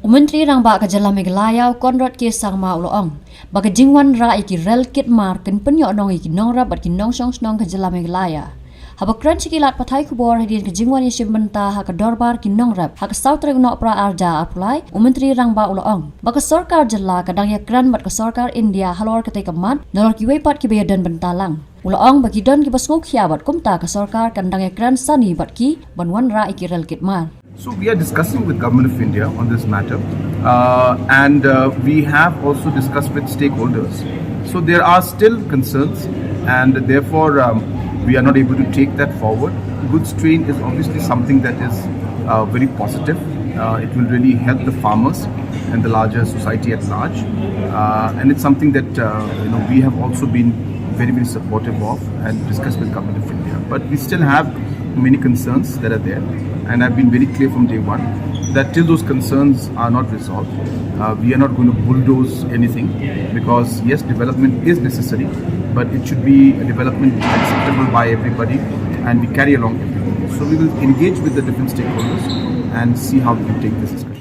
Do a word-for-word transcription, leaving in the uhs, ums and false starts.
U Myntri Rangbah ka jylla Meghalaya u Conrad K Sangma u la ong ba ka jingwan rah ïa ki rel kit mar kan pynïoh nong ïa ki nongrep bad ki nongshong shnong ka jylla Meghalaya. Haba kren sha ki lad pathai khubor hadien ka jingwan ïashim bynta ha ka dorbar ki nongrep ha ka saw tarik u Nohprah arhajar arphew lai, u Myntri Rangbah u la ong ba ka sorkar jylla ka dang ïakren bad ka sorkar India halor katei ka mat nalor kiwei pat kiba ïadon bynta lang. U la ong ba ki don kiba sngewkhia bad kumta ka sorkar kan dang ïakren sani bad ki ban wanrah ïa ki rel kit mar. So we are discussing with Government of India on this matter, uh, and uh, we have also discussed with stakeholders. So there are still concerns, and therefore um, we are not able to take that forward. Goods train is obviously something that is uh, very positive. Uh, it will really help the farmers and the larger society at large, uh, and it's something that uh, you know we have also been very, very supportive of and discussed with Government of India. But we still have many concerns that are there, and I've been very clear from day one that till those concerns are not resolved, uh, we are not going to bulldoze anything, because yes, development is necessary, but it should be a development acceptable by everybody, and we carry along everything. So we will engage with the different stakeholders and see how we can take this discussion.